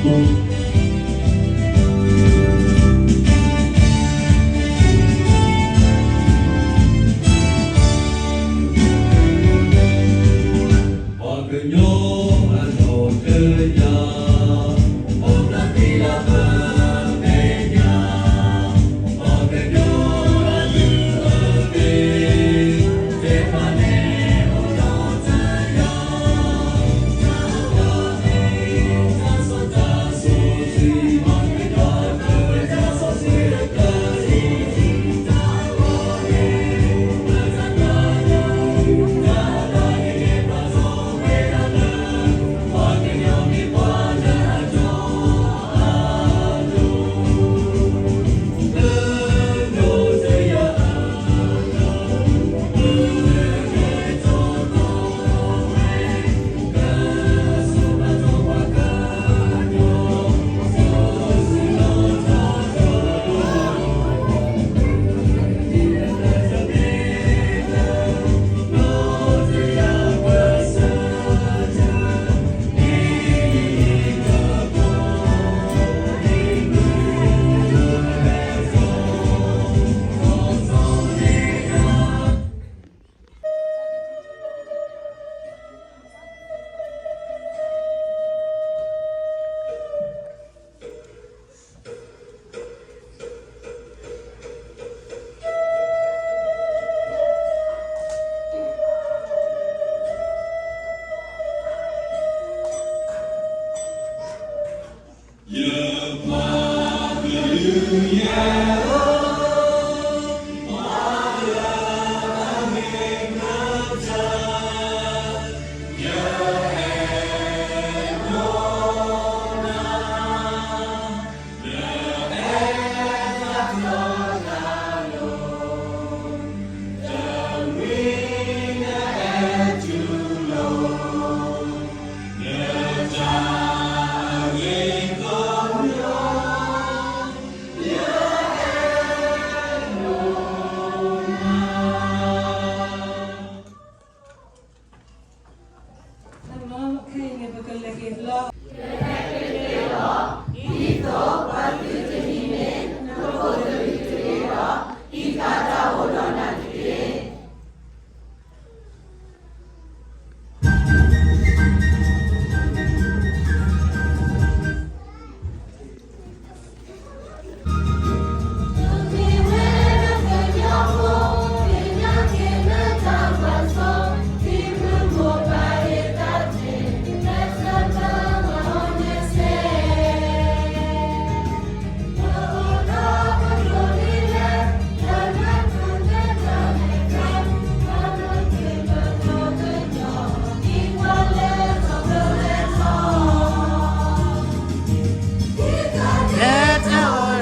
လဲၤတၢ်အိၣ်ဒ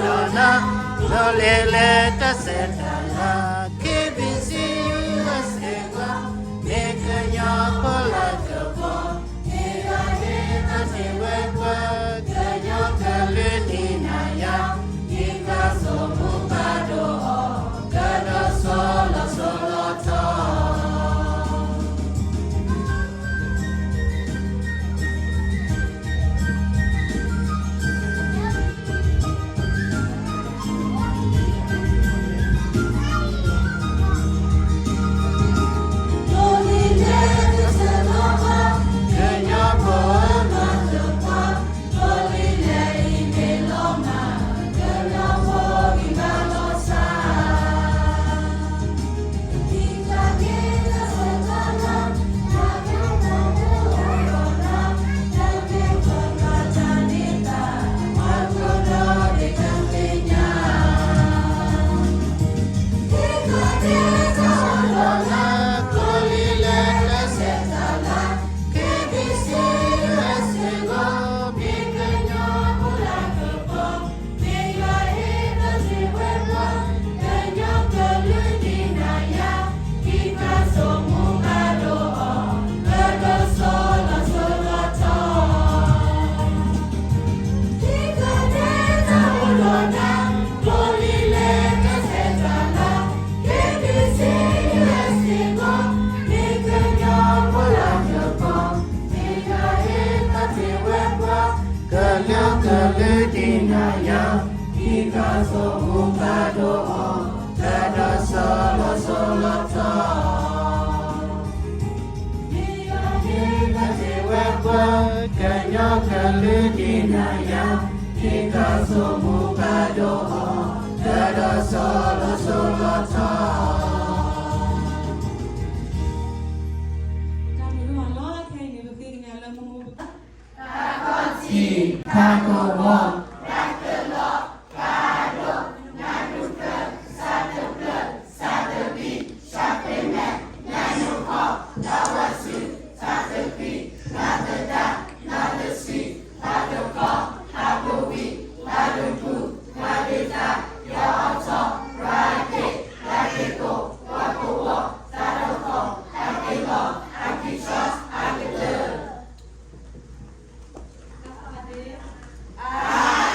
ီးနၤ, ဒီးလဲၤလဲၤတၢ်ဆဲးတၢ်လၤ, K B C U S A ပှၤ, မ့ၢ်ကညီဖိလၢကပီၤ, မ့ၢ်ဂၤန့ၣ်တၢ်န့ၢ်ဝဲပှၤ, ကညီကလုာ်န့ၣ်နၤယၤ, ယကဆိမိၣ်ပာ်ဒိၣ်အီၤ, ကဒီးစီၤလီၤစိၤလီၤထီ K နၤယၤ, ခံခါစိာ်မူကါဒိၣ်အီၤ, တၢ်ဒီးစီၤလီၤစိၤလီၤထီ, မ့ၢ်ယၤန့ၣ်တၢ်ထံၣ်ဝဲပှၤ, ကညီကလုာ်ဒ်နၤယၤ, ခံခါစိာ်မူကါဒိၣ်အီၤ, တၢ်ဒီးစီၤလီၤစိၤလီၤထီ. တၢ်မုၢ်လီၤခဲအံၤန့ၣ် ပဃ့ကညးလၢမူမူပ တၢ်ခီၣ်ထံး, ခါကဝီၤ, တၢ်ကလီ, ကါဒိၣ်, နၢ်ဒူၣ်ကၢၢ်, စးတဖျၢၣ်, စးတပံၤ, စးပ့ၤမဲာ်, နၢ်နူၢ်ခီ, တၢ်ဝဲၢ်စု, တၢ်သပံး, နၢ်သဒါ, နၢ်သဆံး, တၢ်တခီ, တၢ်တဝံၤ, တၢ်တပူၤ, တၢ်ဒ့တၢ်, ယီၤအီထီ, ရၤအက့ၢ်, တၢ်က့ၤကိၢ်, ပှၤကဝီၤ, တၢ်တခီ, တၢ်က့ၤလီၤ, အကံၢ်ဆါ, အကတၢၢ် အါ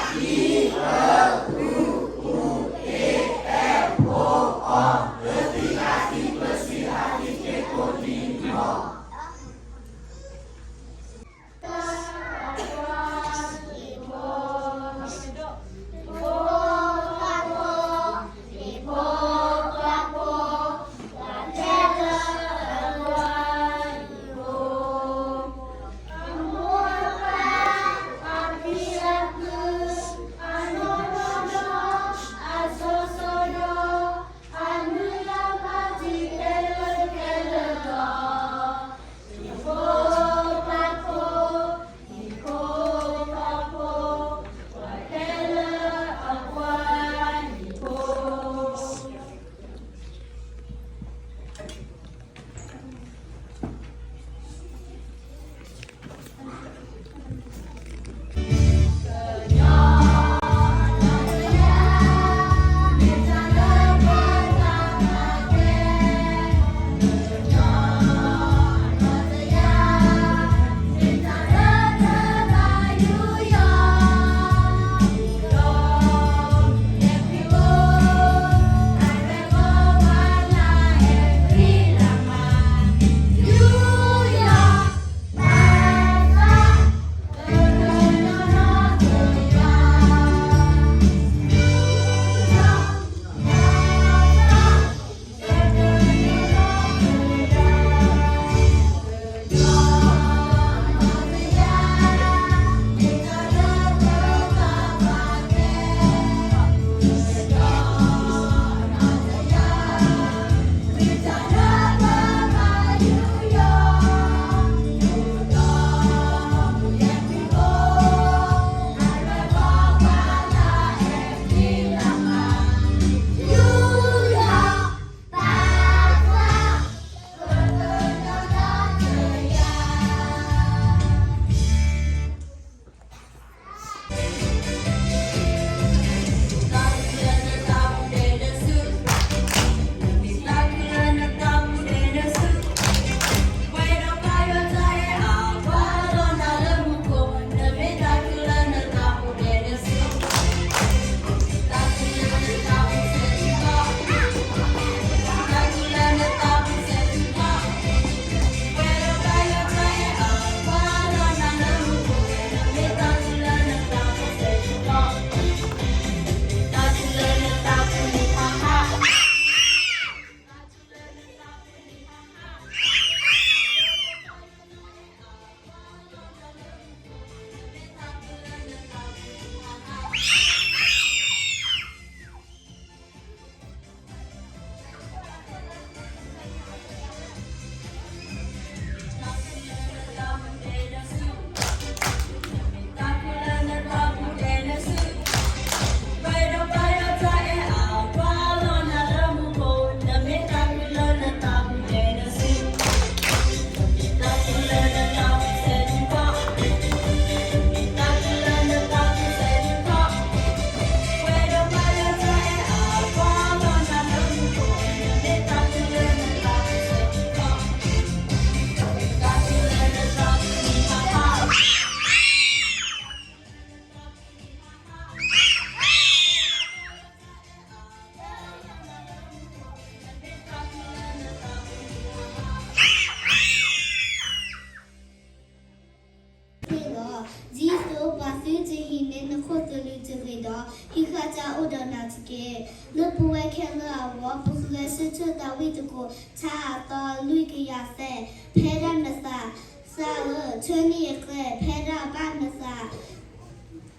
ဒ်သိးပှၤသုတဟံးန့ၢ်နခိၣ်သလုးတဂ့ၤဒီး, ဟံးဃာ်တၢ်အိၣ်ဒီးနၤတက့ၢ်. လၢပဝဲခဲလၢာ်အဂီၢ်, ပကဂဲၤဆၢထၢၣ်တၢ်ဝံၣ်တကိး ထါအသီလွံၢ်ကယၤသဲး, ဖဲဒၣ်နသး, သးဧၢ, ထၢနံၣ်အကျဲ, ဖဲဒၣ်ဘၣ်နသး,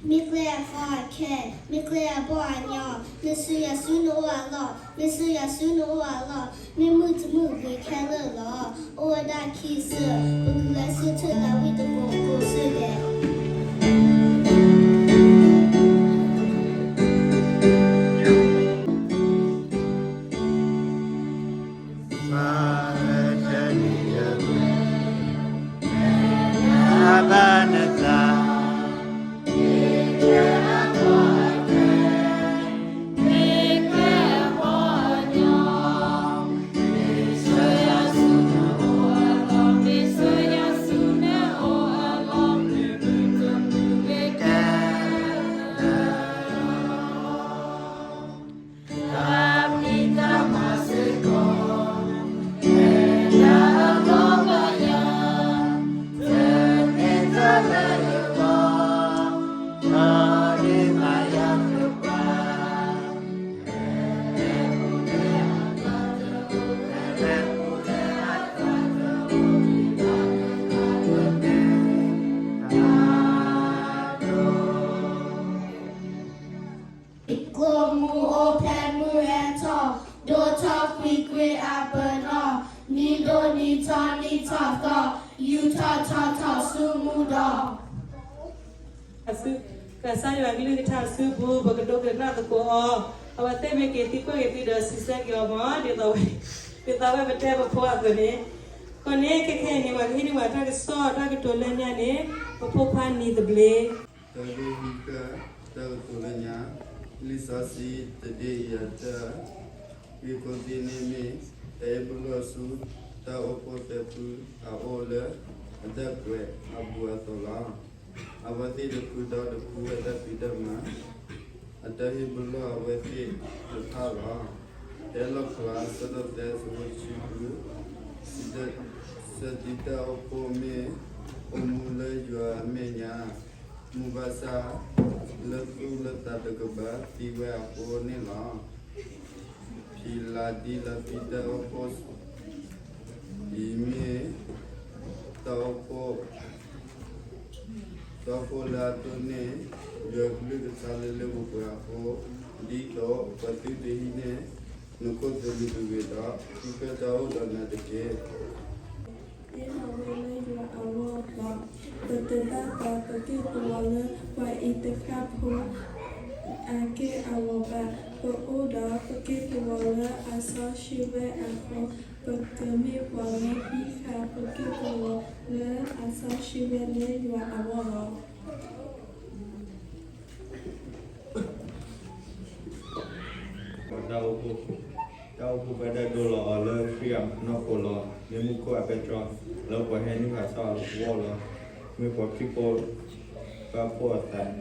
မ့ၢ်ကျဲအကီအခဲ, မ့ၢ်ကျဲအဘီၣ်အညီ, မ့ၢ်စၢၤယွၤဆူနအိၣ်အလီၢ်, မ့ၢ်စၢၤယွၤဆူနအိၣ်အလီၢ်, မ့ၢ်မုၢ်တမုၢ်ဂ့ၤခဲလၢာ်လီၤ. အိၣ်ဝဲဒၣ်ခံစၢၤ, ပကဂဲၤဆၢထၢၣ်တၢ်ဝံၣ်တကိးကိးစၢၤဒဲး. ကျိမူအိၣ်ဖဲမုၢ်ဟဲထီၣ်, ဒိၣ်ထီၣ်ကွံာ်ကွံာ်အပနီၣ်, နံၣ်ဒိၣ်နံၣ်ထီၣ်နံၣ်ထီၣ်သီ, ယူၤထီၣ်ထီၣ်ထီၣ်ဆူမူဒီး ကစၢ်ယွၤကလုၢ်ကထါအစုပူၤ ပကဒိကနၣ်သကိးအီၤ, အဝဲသ့ၣ်မ့ၢ်က့ၤသံကွၢ်က့ၤသုဒီးစံးဆၢက့ၤအီၤမ့ၢ် ဒ်သိးဝဲ ဒ်သိးဝဲပတဲပဖိအသိးန့ၣ်, အဃိန့ၣ် ခဲခဲအံၤန့ၣ် ပှၤကဟ့ၣ်န့ၢ်ပှၤတၢ်ကစီၣ်တၢ်ကတိၤလၢညါန့ၣ် ပဖိခွါနံၤသဘျ့ တၢ်ဂ့ၢ်ဟံးဃာ်တၢ်ကတိၤလၢညါ, လံာ်စီဆှံတဒ့အံၤအတၢ်ဂ့ၢ်ခိၣ်သ့ၣ်န့ၣ်မ့ၢ် တၢ်ဟ့ၣ်ပလီၢ်ဆူ တၢ်အိၣ်ဖှိၣ်သဲဖုအအိၣ်လၢအတၢ်ကွဲးအဘူးအသိးလီၤ. အဝဲသ့ၣ်တဖုဒီတဖုအတၢ်ဖံးတၢ်မၤ အတၢ်ဟ့ၣ်ပလီၢ်အဝဲသ့ၣ်တဖၣ်လီၤ. ဖဲလီၣ်ဖျါ အဆၢဒိၣ်သၢ အဆၢဖိတဆံဃု, စံးတၢ်, စၢတံတၢ်အိၣ်ဖှိၣ်မ့ၢ် အိၣ်မူလၢယွၤအမဲာ်ညါ, မုၢ်ဘၣ်ဆၣ် လၢသူၣ်လၢသးတကပၤသံဝဲအဃိန့ၣ်လီၤ. ဖံလးဒံ လၢဖံတၢ်အိၣ်ဖှိၣ် အံၤမ့ၢ် တၢ်အိၣ်ဖှိၣ် တၢ်အိၣ်ဖှိၣ်လၢအတိၢ်န့ၢ် ယွၤကလုၢ်ကထါလၢလၢပှဲၤပှဲၤအဃိ, ဒ်သိးပှၤသုတဟံးန့ၢ် နခိၣ်သလုးတဂ့ၤဒီး, ဟံးဃာ်တၢ်အိၣ်ဒီးနၤတက့ၢ်. တ့ထီၣ်ဝဲလၢယွၤအဂီၢ်ဒီး, ပတဘၣ်သးပက့ၢ်ပဂီၤလၢပှၤအံၤတခါဖိ အက့ၢ်အဂီၤဘၣ်. ပအိၣ်ဒီးပက့ၢ်ပဂီၤလၢအစီဆှံဝဲအဃိ, ပကမ့ၢ်ပှၤလၢဟံးဃာ်ပက့ၢ်ပဂီၤလၢအစီဆှံဝဲလၢယွၤအဂီၢ်လီၤ. တၢ်အိၣ်ဖှိၣ်, တၢ်အိၣ်ဖှိၣ်ဘၣ်တၢ်ဒိလီၤအီၤလၢခရံာ်အနီၢ်ခိလီၤ. မ့ၢ်မူခိၣ်အပဲတြီ လၢပှၤဟဲနုာ်ဃာ်ထီၣ်အဂီၢ်လီၤ. မ့ၢ်ပှၤခရံာ်ဖိ ဘၣ်ဖှိၣ်အသး,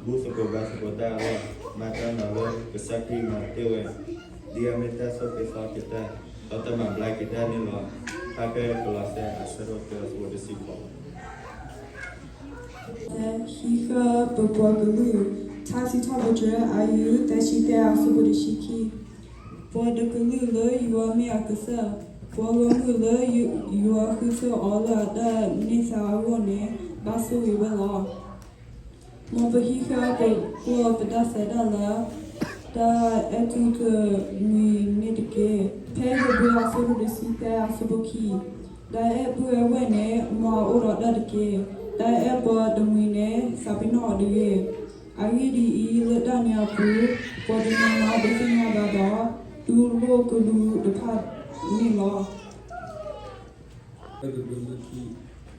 ဘူၣ်သကိးဘါသကိးတၢ်အဂီၢ်, မၤတၢ်နီၤလၢကစၢ်ခရံာ်မၤတ့ၢ်ဝဲ, ဒ်အမ့ၢ်တၢ်ဆိၣ်ဂ့ၤသီက့ၤတၢ်, ဒီးတၢ်မၤဘျါက့ၤတၢ်န့ၣ်လီၤ. ဖဲဖဲကလီးစဲ အဆၢဒိၣ်တၢ အဆၢဖိတဆံဃိး ဟံးဃာ်ပပှၤကလုာ်, ထါစံးထီၣ်ပတြၢၤ အယုၢ်သၢဆံသၢ အဆၢဖိတဆံခံ, ပှၤတကလုာ်လၢယွၤမ့ၢ်အကစၢ်, ပှၤဂီၢ်မုၢ်လၢယွၤဃုထၢအီၤလၢအတၢ်န့ၢ်သါအဂီၢ်န့ၣ် ဘၣ်ဆိၣ်ဂ့ၤဝဲလီၤ. မ်ပဟံးဃာ်ပကျီၢ်ပတၢ်ဆဲးတၢ်လၤ တၢ်အဲၣ်ထူၣ်တမှံၤန့ၣ်တက့ၢ်. ဖဲယဘ့း အဆၢဒိၣ်တဆံသၢ အဆၢဖိခံ, တၢ်အဲၣ်ပုၢ်အဲၣ်ဝဲၢ်န့ၣ် မ်အအိၣ်ဒီးတၢ်တက့ၢ်. တၢ်အဲၣ်ပှၤတမှံၤန့ၣ် သးပ့ၤနီၣ်အီၤတဂ့ၤ. အဂ့ၢ်ဒ်အံၤ, လၢတၢ်န့ၣ်အပူၤ ပှၤတနီၤနီၤတသ့ၣ်ညါဘၣ်ဒီး တူၢ်လိာ်ကလူးတဖၣ်န့ၣ်လီၤ. တၢ်ကတိၤလၢခံ,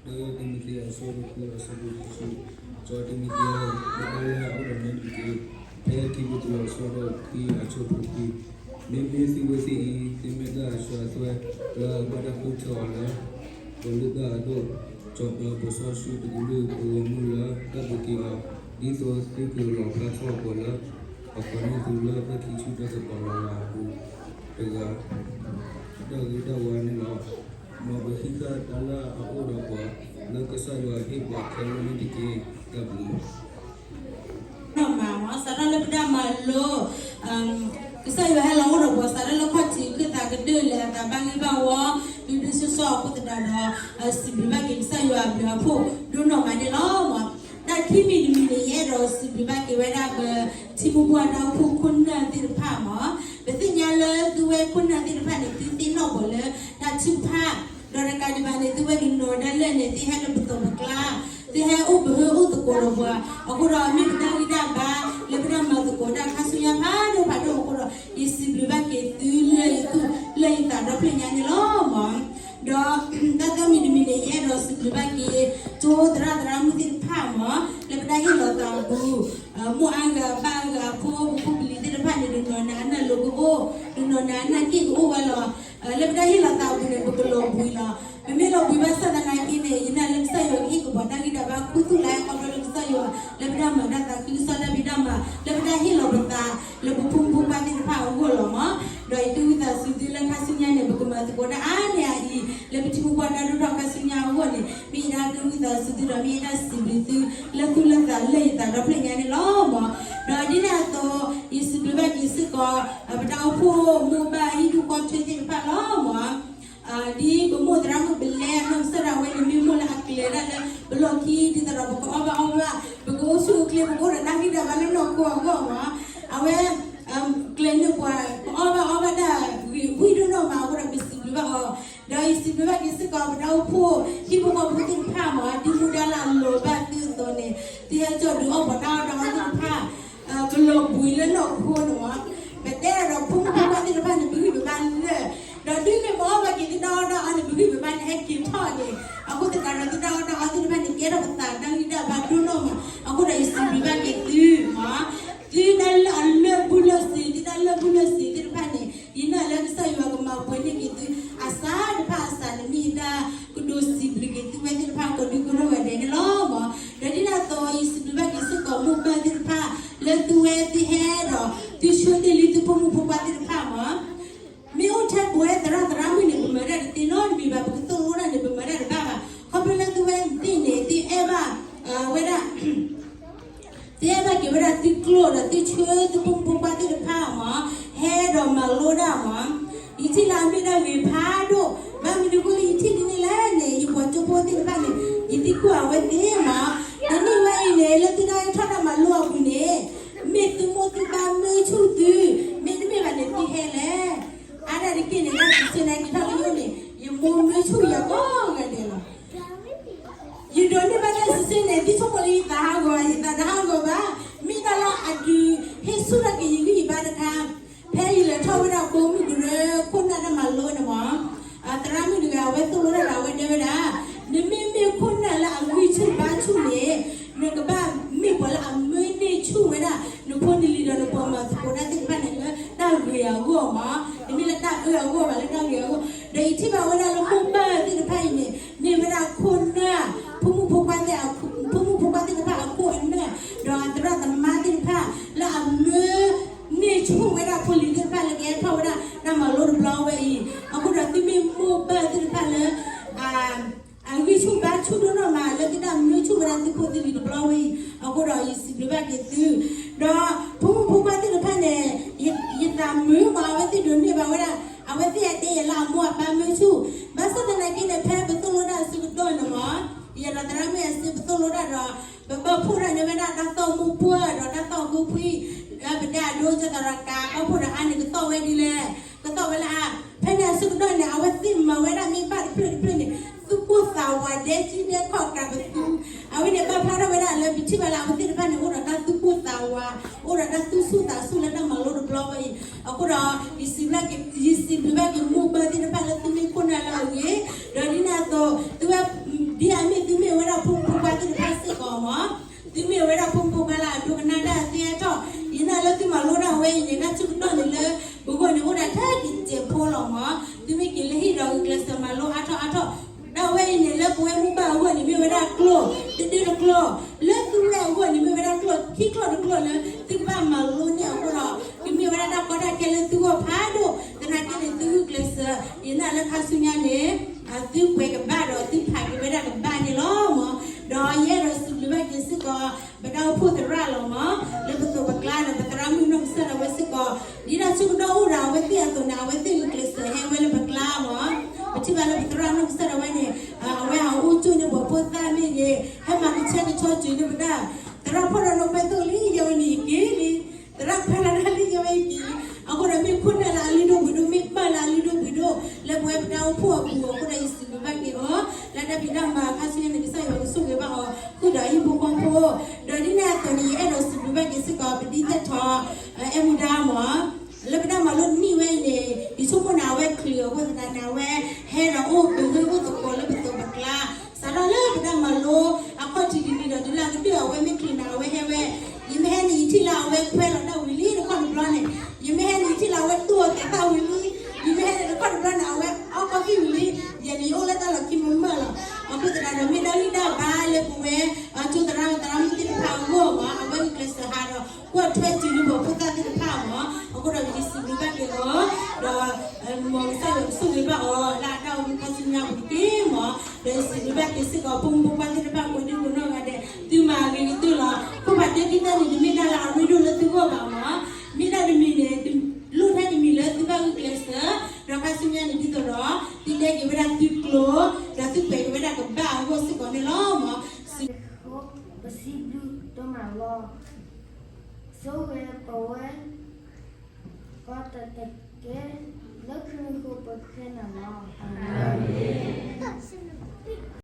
တၢတံၤမသ့း အဆၢဒိၣ်ဃု အဆၢဖိတဆံ, စီၤတံၤမသ့းဧၢ, ပတၢ်လၢအအိၣ်ဒီးနၤတက့ၢ်. ဖဲတံၤမသ့း အဆၢဒိၣ်ခံ အဆၢဖိခွံ, မ့မ့ၢ်သုဝဲသ့ၣ်အံၤ သုမ့ၢ်တၢ်အစှၤအသွဲၣ် လၢအဘၣ်တၢ်ဃုထၢအီၤလၢ ပလုၢ်တၢ်အဒိၣ်, စီၤပၤ ပစီဆှံတကလုာ် ပဂီၢ်မုၢ်လၢတၢ်ဘျုးက့ၤအီၤ, ဒ်သိးသုကလီၣ်ဖျါထီၣ်ပှၤလၢ အပှၤန့ၢ်သုလၢတၢ်ခံးဆူၣ်တၢ်ကပီၤလီၤလးအပူၤတဂၤ တၢ်ဂ့ၤတၢ်ဝါန့ၣ်လီၤ. မ်ပဟံးဃာ်တၢ်လၢအအိၣ်ဒီးပှၤ လၢကစၢ်ယွၤဟ့ၣ်ပှၤခဲလၢာ်န့ၣ်တက့ၢ်. နီၢ်မၤမး စးထီၣ်လၢပတၢ်မၤလိ ကစၢ်ယွၤဟဲလီၤအိၣ်ဒီးပှၤ စးထီၣ်လၢခီၣ်ထံး ခၢၣ်သးကတၢၢ် လဲၤအသးဘၣ်ဂ့ၢ်ဘၣ်ဝီ ဒုဒုဆူၣ်ဆူၣ်အဃိသတးဒီး စံးဘျုးဘၣ်က့ၤကစၢ်ယွၤအဘျုးအဖှိၣ်ဒိၣ်နီၢ်မးန့ၣ်လီၤ. တၢ်ခံမံၤတမံၤန့ၣ် ယအဲၣ်ဒိးစံးဘျုးဘၣ်က့ၤဝဲဒၣ် ပထံမိၢ်ပှၢ်တၢ်အိၣ်ဖှိၣ်ခိၣ်နၢ်သ့ၣ်တဖၣ်မး, ပသ့ၣ်ညါလၢသုဝဲခိၣ်နၢ်သ့ၣ်တဖၣ်န့ၣ် သုသ့ၣ်နီၣ်ဘီၣ်လၢတၢ်ထုကဖၣ်, ဒီးတကးဒံးဘၣ်န့ၣ် သုဝဲဒုးနီၢ်ဒၣ်လဲာ်န့ၣ် သုဟဲလၢပသိးပကျါ, သုဟဲအိၣ်ပဟၢအိၣ်သကိးဒီးပှၤ, အဃိဒီးမ့ၢ်ပတၢ်ဂံၢ်တၢ်ဘါ လၢပတၢ်မၤသကိးတၢ်ခါဆူညါဖးဒိၣ်ဖးဒိၣ်အဃိဒီး ယစံးဘျုးဘၣ်က့ၤသုလၢယသူၣ်လၢယသးဒီဖျၢၣ်ညါန့ၣ်လီၤမး. ဒီးတၢ်သၢမံၤတမံၤန့ၣ် ယအဲၣ်ဒိးစံးဘျုးဘၣ်က့ၤ ကၠိသရၣ်သရၣ်မုၣ်သ့ၣ်တဖၣ်မး လၢပတၢ်ဟ့ၣ်လီၤသးအပူၤ, မိၢ်အါဂၤပၢ်အါဂၤအဖိ ပဖိပလံၤသ့ၣ်တဖၣ်န့ၣ် ဒုးနီၢ်နၤအနၢ်လိၤကအိၣ်, ဒုးနီၢ်နၤအနၢ်က့ၣ်ကအိၣ်ဝဲလီၤ. လၢပတၢ်ဟ့ၣ်လီၤသးအပူၤန့ၣ် ပကလီၤဘှံးလီၤ. ပမ့ၢ်လီၤဘှံးဘၣ်ဆၣ်သနာ်က့န့ၣ် ယနာ်လၢကစၢ်ယွၤကဟ့ၣ်ကပီၤတၢ်ဂံၢ်တၢ်ဘါခူသူၣ်လၢ ခီဖျိလၢကစၢ်ယွၤ လၢပတၢ်မၤတၢ်သးခုကစီၣ်တၢ်ဖံးတၢ်မၤ လၢပတၢ်ဟ့ၣ်လီၤပသး လၢပဖိမုၣ်ဖိခွါသ့ၣ်တဖၣ်အဂီၢ်လီၤမး. ဒီးယဒုးဝံသးစူၤသုလၢခါဆူညါန့ၣ် ပကမၤသကိးတၢ်အါန့ၢ်အအံၤ လၢပထံမိၢ်ပှၢ်တၢ်ဒိၣ်ထီၣ်ခါဆူညါအဂီၢ်န့ၣ် မ့ၢ်ယဒုးဝံသးစူၤသုဒီး မ့ၢ်ယဒုးစံးဘျုးသု လၢသူၣ်လၢသးလၢယသးဒီဖျၢၣ်ညါန့ၣ်လီၤမး. ဒီးဒ်န့ၣ်အသိး ယစံးဘျုးဘၣ်က့ၤစ့ၢ်ကီး ပတၢ်အိၣ်ဖှိၣ်မိၢ်ပၢ်ဟံၣ်ဒူၣ်ဃီထွဲသ့ၣ်တဖၣ်လီၤမး. ဒ်ပမိၢ်သရၣ်မုၣ်ပလဲအနီၢ်ကစၢ်ဒၣ်ဝဲန့ၣ် မ့ၢ်မိၢ်လၢအကျဲၤဒၣ်လၢ ပလီၢ်ခံ ဒ်သိးဒီးပကအီၣ်ဘၣ်အီဘၣ် ပကအိၣ်ဆူၣ်အိၣ်ချ့ ပကအိၣ်ဒီးတၢ်ဂံၢ်တၢ်ဘါလၢနီၢ်ခိအဂီၢ်မး. အဝဲ ကျဲၤန့ၢ်ပှၤ ပအီၣ်ဘၣ်အီဘၣ်တၢ်ဂ့ၤဝံၣ်ဒိၣ်နီၢ်မးအဃိဒီး ပစံးဘျုးဘၣ်အီၤ. ဒီးယစံးဘျုးဘၣ်က့ၤစ့ၢ်ကီး ပတၢ်အိၣ်ဖှိၣ်ဟံၣ်ဖိဃီဖိသ့ၣ်တဖၣ်မး ဒ်မူဒါလၢအလီၤဘၣ်သုအသိးန့ၣ် သုဟဲကၠီၣ်ဒုးအီၣ်ပှၤတၢ်အီၣ်တၢ်အီသ့ၣ်တဖၣ် ပလီၤဘှံးလၢနီၢ်ခိန့ၣ်မး. ပတဲဒီးဖိမုၣ်ဖိခွါသ့ၣ်တဖၣ်န့ၣ် ပဂံၢ်ပဘါလၢာ်, ဒီးဒ်န့ၣ်ပအီၣ်ဘၣ်က့ၤသုတၢ်အီၣ်တၢ်အီန့ၣ် ပဂံၢ်ပဘါန့ၣ်ဟဲက့ၤထီၣ်န့ၣ်, အဃိသတးဒီးသုတၢ်အီၣ်တၢ်အီသ့ၣ်တဖၣ်န့ၣ် ကဲထီၣ်ပသးတၢ်ဂံၢ်တၢ်ဘါဒိၣ်နီၢ်မး, အဃိဒီးယစံးဘျုးဘၣ်က့ၤသုမး. သုတၢ်လၢအလၢာ်ဘူၣ်လၢာ်စ့ၤ သုတၢ်လၢာ်ဘူၣ်လၢာ်စ့ၤသ့ၣ်တဖၣ်န့ၣ် ယနာ်လၢကစၢ်ယွၤကမၤပှဲၤန့ၢ်က့ၤသု အစးတဖၣ်အစးန့ၣ် မ့ၢ်ယတၢ်ကဒိးစံးဘျုးက့ၤသုဝဲသ့ၣ်တဖၣ် ကိးဒူကိးထီၣ်ဂၤဒဲးန့ၣ်လီၤမး. ဒီးဒ်န့ၣ်အသိး ယစံးဘျုးဘၣ်က့ၤစ့ၢ်ကီးမိၢ်ပၢ်သ့ၣ်တဖၣ် လၢသုဝဲသ့ၣ်ဟဲဒီး သုဆှၢတ့ၢ်လံသုဖိမုၣ်ဖိခွါသ့ၣ်တဖၣ်မး. မ့ၢ်အိၣ်ထဲပဝဲသရၣ်သရၣ်မုၣ်န့ၣ် ပမၤတၢ်တသ့နီတမံၤဘၣ်, ပကသိၣ်လိတၢ်န့ၣ် ပမၤတၢ်တဘၣ်ဘၣ်. ခီဖျိလၢသုဝဲသ့ၣ်န့ၣ် သုအဲၣ်ဘၣ် ဝဲဒၣ် သုအဲၣ်ဘၣ်က့ၤဝဲဒၣ်သုကျိာ်ဒီးသုဆှၢသုဖိမုၣ်ဖိခွါသ့ၣ်တဖၣ်မး ဟဲဒီးမၤလိတၢ်မး. ယထံၣ်လၢအမ့ၢ်ဒၣ်ဂ့ၤဖးဒိၣ်, ဘၣ်မနုၤအဃိလၢယထံၣ်ဒ်န့ၣ်လဲၣ်န့ၣ် ယပှၤကၠိဖိသ့ၣ်တဖၣ်န့ၣ် ယသံကွၢ်အဝဲသ့ၣ်မး, တနံၣ်ဝဲအံၤန့ၣ် လၢသုတၢ်ဟဲထီၣ်တၢ်မၤလိအပူၤန့ၣ် မ့ၢ်သုမိၢ်သုပၢ်မၢဆူၣ်သု, မ့တမ့ၢ်ဘၣ်န့ၣ်သုဟဲလဲၣ်. အါဒၣ်တက့ၢ်န့ၣ် တၢ်စံးဆၢန့ၣ် က့ၤထီၣ်လၢယအိၣ်န့ၣ် ယမိၢ်မၢဆူၣ်ယၤကိးဂၤဒဲးလီၤ. ယဒိးန့ၢ်ဘၣ်တၢ်စံးဆၢန့ၣ် ဒ်ဆိကမိၣ်လၢယသးဟးဂီၤ ယသးတဟးဂီၤဘၣ်, မ့ၢ်ဒၣ်လၢအဒုးဟ့ၣ်ဆူၣ်ထီၣ်က့ၤယဂံၢ်ယဘါတခါ, ဖဲယလဲၤထီၣ်ဝဲဒၣ်ဘိမုၢ်ကရၢခိၣ်နၢ်တၢ်မၤလိန့ၣ်မး, သရၣ်မုၣ်တဂၤ အဝဲသိၣ်လိတၢ်ဒီးအဝဲတဲဝဲဒၣ်, နမ့မ့ၢ်ခိၣ်နၢ်လၢအဂံၢ်ဆူၣ်ဘါဆူၣ်န့ၣ် နကဘၣ်မ့ၢ်ပှၤလၢအမၢန့ၢ်ဆူၣ်ဝဲဒၣ် နဖိနလံၤဒီးနပှၤမၤသကိးတၢ်သ့ၣ်တဖၣ်န့ၣ် လၢတၢ်ဂ့ၤအဂီၢ်မး, တမ့ၢ်လၢတၢ်အၢအဂီၢ်ဘၣ် လၢတၢ်ဂ့ၤအဂီၢ်. ဒီးယထံၣ်ဘၣ်ဝဲဒၣ်လၢမိၢ်ပၢ်သ့ၣ်တဖၣ်အံၤန့ၣ် မ့ၢ်ဝဲဒၣ်ခိၣ်နၢ် ဖိမုၣ်ဖိခွါသ့ၣ် ဖိမုၣ်ဖိခွါသ့ၣ်တဖၣ်အခိၣ်အနၢ်, ဒီးအသရၣ်သမါသ့ၣ်တဖၣ် လၢအမၢန့ၢ်ဆူၣ်ဝဲဒၣ်ဖိလံၤသ့ၣ်တဖၣ်လၢကဟဲထီၣ်ဝဲဒၣ်တၢ်မၤလိတဘျီဝဲအံၤ, အဃိဒီးသုမ့ၢ်မိၢ်ပၢ်သ့ၣ်တဖၣ်လၢ အဂံၢ်ဆူၣ်ဘါဆူၣ်ဒိၣ်နီၢ်မး လၢသုတၢ်မၢဆူၣ်ဝဲဒၣ်သုဖိသုလံၤတဘျီဝဲအံၤ, အဃိဒီးယစံးဘျုးဘၣ်က့ၤသု, ဒီးဖိမုၣ်ဖိခွါသ့ၣ်တဖၣ်န့ၣ် ယသးမုာ်မး အဝဲသ့ၣ်ဒိးန့ၢ်ဘၣ်ဝဲဒၣ် အဝဲသ့ၣ်အတဲယၤလၢအမိၢ်အပၢ်မၢဆူၣ်, ဘၣ်ဆၣ်သနာ်က့န့ၣ် ဖဲပသိၣ်လိတၢ်အဆၢကတီၢ်န့ၣ်မး, ယဲဒီးသရၣ်မုၣ်အစုပသိၣ်လိတၢ်ဒီး ပဘၣ်ဖှိၣ်တၢ်န့ၢ်ဝဲဒၣ်တၢ်သီၣ်မူပှၢ်ဒီးတၢ်သီၣ်အဃိဖှံ, ပဒဲအဒိကၢ်သရၣ်ကး ဘၣ်ဖှိၣ်ဒီးအါန့ၣ် ကသီၣ်ဝဲဒ်လဲၣ်, ကသီၣ်ဝဲလၢအါ, ဖဲန့ၣ်အဆၢကတီၢ်န့ၣ် အဝဲသ့ၣ်မၤဝဲဒၣ်မ့ၢ်ဘၣ်တဖျၢၣ်တဖျၢၣ်န့ၣ် သူၣ်ကိၢ်သးဝးဒဲကံဒဲခီၣ်ကးပသူ, အဝဲန့ၣ်ဘၣ်ဖျါထီၣ်ဝဲဒၣ်လၢပထံၣ်ဘၣ်လၢအဝဲသ့ၣ်တဖၣ်န့ၣ် အိၣ်ဒီးတၢ်သူၣ်ကိၢ်သးဝး, အိၣ်ဒီးတၢ်သူၣ်ဆူၣ်သးဆူၣ်လၢတၢ်မၤလိတဘျီဝဲအံၤ, အဃိဒီး ယစံးဘျုးဘၣ်က့ၤမိၢ်ပၢ်သ့ၣ်တဖၣ်လၢသုမ့ၢ်ခိၣ်နၢ်လၢအဂ့ၤ, ဒီးဒ်န့ၣ်အသိး သုဝဲ ဒ်အမ့ၢ်သုမ့ၢ်ဝဲဒၣ်ဖိမုၣ်ဖိခွါသ့ၣ်တဖၣ်စ့ၢ်ကီးမး သုမ့ၢ်ဝဲဒၣ်ဖိမုၣ်ဖိခွါလၢအဒိကနၣ်တၢ်သ့အါထီၣ်, ယနာ်လၢသုမၤလိတၢ်ဝဲအံၤန့ၣ် တၢ်ဆၢကတီၢ်န့ၣ်လၢ ပဂီၢ်န့ၣ်အိၣ်ဒၣ်ထဲတစဲးဖိလီၤမး, သုမ့ၢ်က့ၤလၢဟံၣ်ဒီးဂုာ်ကျဲးစၢးမၤလိအါထီၣ်အါထီၣ်, တၢ်ဝဲအံၤန့ၣ် လၢပဝဲမိၢ်ပၢ်အဂီၢ်န့ၣ် မ့ၢ်ဝဲဒၣ်ကျိာ်တဒုတကျိာ်, လၢသုဝဲအဂီၢ်န့ၣ် မ့ၢ်ဝဲဒၣ်ကျိာ်ခံကျိာ်တကျိာ်လၢ သုကဘၣ်မၤလိန့ၢ်အဃိဒီး ကမ့ၢ်ဝဲဒၣ်တၢ်ကီတၢ်ခဲလၢသုဂီၢ်ဖးဒိၣ်, သနာ်က့န့ၣ် သုဂုာ်ကျဲးစၢး, ယနာ်လၢခါဆူညါန့ၣ် သုပှဲၤကဘၣ်ဒီးသုဖးက့ၤဝဲဒၣ်ကဘၣ်န့ၣ်လီၤမး, ဒီးယအဲၣ်ဒိးစံးဘျုးဘၣ်က့ၤစ့ၢ်ကီး ပတၢ်အိၣ်ဖှိၣ်သရၣ်လီၤမး, လၢပသိးပကျါဒီး ပသရၣ်မုၣ်နီၢ်ကစၢ်ဒၣ်ဝဲစ့ၢ်ကီး, ဒ်တၢ်ဆၢကတီၢ်အိၣ်ဒီးအဝဲသ့ၣ်အသိးန့ၣ် အဝဲသ့ၣ်ဂုာ်ကျဲးစၢးဟဲဝဲလၢပကျါမး. ပထံၣ်ဘၣ်လၢပသရၣ်နီၢ်ကစၢ်ဒၣ်ဝဲန့ၣ်, အဝဲဟးအိၣ်ကၠိန့ၢ်ပှၤဖိသၣ်မ့ၢ်ဂ့ၤ, ဟဲမၤကဆှဲကဆှီကၠိန့ၢ်ပတၢ်, သရၣ်ဖီၣ်ဒီးနီၢ်ကွဲသိၣ်လံ ယဝဲန့ၣ်ယက့ၤလံ, သရၣ်ဖီၣ်လၢတၢ်လံယဝဲယက့ၤလံ. အဃိဒီးမ့ၢ်ခိၣ်နၢ်လၢအလုၢ်ဒိၣ်ပှ့ၤဒိၣ် မ့ၢ်ပၢ်လၢအလုၢ်ဒိၣ်ပှ့ၤဒိၣ် လၢပဝဲပတၢ်အိၣ်ဖှိၣ်အပူၤအဃိဒီး ယစံးဘျုးဘၣ်က့ၤအီၤ, လၢတၢ်ဖံးတၢ်မၤခါဆူညါန့ၣ် ကစၢ်ယွၤကဆိၣ်ဂ့ၤဘၣ်အီၤ, ဃုာ်ဒီးအဟံၣ်ဖိဃီဖိ, ဒီးဒ်န့ၣ်အသိးန့ၣ် ယအဲၣ်ဒိးစံးဘျုးဘၣ်က့ၤစ့ၢ်ကီး ပဒ်သိးထီၣ် အဲၣ်မူဒါမး လၢပတၢ်မၤလိတနံၣ်ဝဲအံၤန့ၣ် ယဆိကမိၣ်န့ၣ် အဝဲချုးအဃိသတးန့ၣ် အဝဲဟဲဒီးအိၣ်ပဂ့ၢ်အိၣ်သကိးလၢပသိးပကျါ, စးထီၣ်လၢပတၢ်မၤလိ အခီၣ်ထံးတနံၤဒီးတုၤလၢအကတၢၢ် အဝဲမ့ၢ်ချုးန့ၣ် အဝဲဟဲဝဲ, ယမ့ၢ်ဟဲန့ၣ် ယထံၣ်လၢအဝဲခွဲးလီၤတၢ်ဝံၤလံတခီတဘျီန့ၣ်, ယမ့ၢ်ဟဲန့ၣ် ယထံၣ်လၢအဝဲတိၢ်အသးသၣ်ဝံၤလံ, ယမ့ၢ်ဟဲန့ၣ်တခီတဘျီန့ၣ် အဝဲအီၣ်ကီၢ်ဖံၣ်ဝံၤလံ, ယဲန့ၣ် ယအိၣ်လၢတၢ်လီၢ်ခံမုာ်မုာ်လီၤ. အဃိသတးဒီး မ့ၢ်ဒၣ်ဂံၢ်ဒၣ်ဘါလၢပဝဲ အကၠိသရၣ်သရၣ်မုၣ်သ့ၣ်တဖၣ်အဂီၢ်မး အဝဲဂုာ်ကျဲးစၢးဟးဒီး ကွၢ်ထွဲတုၤလၢပှၤဖိသၣ်သ့ၣ်တဖၣ်မး, အဃိဒီးယစံးဘျုးဘၣ်က့ၤအီၤ, ဒီး မ်ကစၢ်ယွၤကဆိၣ်ဂ့ၤဘၣ်အီၤ လၢအတၢ်အိၣ်မူခါဆူညါပူၤတက့ၢ်မး, ဒီးယစံးဘျုးဘၣ်က့ၤစ့ၢ်ကီး ဖိမုၣ်ဖိခွါသ့ၣ်တဖၣ် ကိးဒံကိးနီၢ်ဂၤဒဲး သုမၤအဂ့ၤကတၢၢ်လီၤ. ခိၣ်ဖးတၢခံသၢန့ၣ် တမ့ၢ်တၢ်လၢအရ့ဒိၣ်လၢသုဂီၢ်ဘၣ်မး, မ့ၢ်ဒၣ်တမံၤန့ၣ် လိၣ်ထဲတမံၤလၢသုဘၣ်ဂုာ်ကျဲးစၢး, ဒီးခါဆူညါန့ၣ်ဒ်သိးဒီး သုတဲက့ၤဝဲဒၣ်သုကျိၤ, ဒီးသုကွဲးက့ၤဝဲဒၣ်ကဘၣ်အဂီၢ်စ့ၢ်ကီးန့ၣ်လီၤမး. ပစံးဘျုးဒိၣ်မးလီၤ. ဆိၣ်ဂ့ၤပဝဲ ကိးဂၤဒဲးတက့ၢ်, လၢခရံာ်အဃိပဃ့နၤလီၤ. အၤမ့ၣ်.